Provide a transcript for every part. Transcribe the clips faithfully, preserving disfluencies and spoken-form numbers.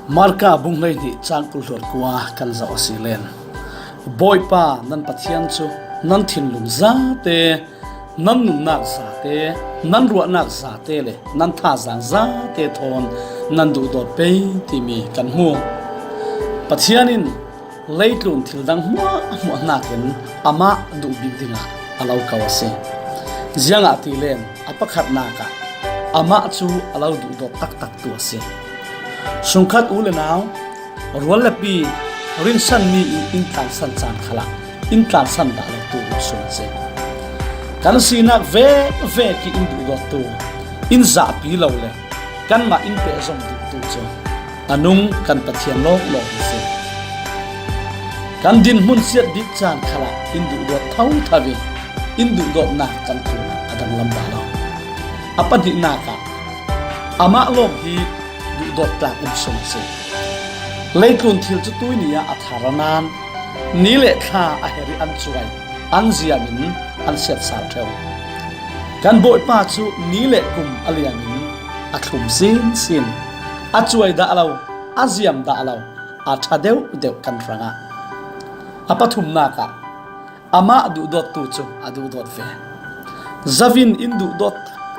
Marka bung hleihnih chang kul hluat kua kan zoh a si len. Bawipa nan Pathian cu nan thinlung zate, nan nunnak zate, nan ruahnak zate le nan thazaang zate thawn nan duhdawt pei timi kan hmu. Pathian in leitlun thil dang hmuahhmuah hnakin amah duh bik dingah a lo ko a si. Ziangahtile a pakhatnak ah amah cu a lo duhdawt taktaktu a si. Sungkhat u le nau, rual le pi, rinsanmi in in tlansan caan khalah in tlansan dah lo tu sun a si. Kan sinak vekvek i in duhdawttu, in zahpi lo le kanmah in pehzom duhtu cu a nung kan Pathian lawnglawng hi si. Kan dinhmun siat bik caan khalah in duhdawt thotho i in duhdawtnak kan tlunah a danglam dah lo. A pahnihnak ah amah lawng hi duhdawt tlak in sung a si. Leitlun thil cu tuini ah a thar a nan, ni le thla a herh i an cuai, an ziam in an siatsal ṭheo. Kan Bawipa cu ni le kum a liam in a thlum sinsin, a cuai dah lo, a ziam dah lo, a ṭha deuhdeuh kan hrangah. A pathumnak ah amah duhdawttu cu a duhdawt ve. Zavin in duhdawt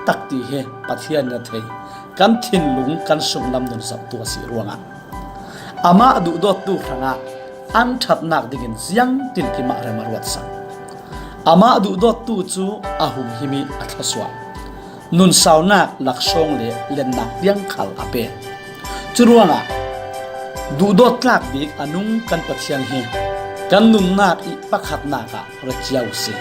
taktak ti hi Pathian in a thei, kan thinlung kan sunglam nun zohtu a si ruangah amah duhdawttu hrangah an ṭhatnak dingin ziangtin timah rem a ruatsak. Amah duhdawttu cu a humhim i a thlawsuah. Nunsaunak, laksawng le lennak tiang khal a pe. Curuangah duhdawt tlak bik a nung kan Pathian hi kan nunnak i pakhatnak ah ra cia u si.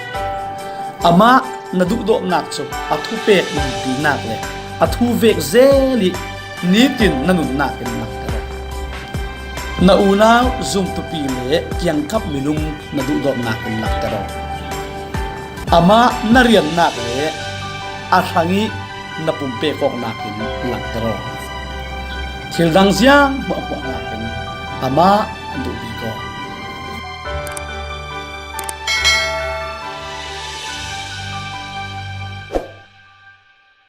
Amah na duhdawtnak cu a thupek nunpinak le a thu vek zel i nitin na nunnak in langhter aw. Na unau zumtupi le kiangkap minung na duhdawtnak in langhter aw. Amah na riannak le a hrang i na pumpek awknak in langhter aw. Thil dang ziang hmuahhmuahnak in amah duh bik aw.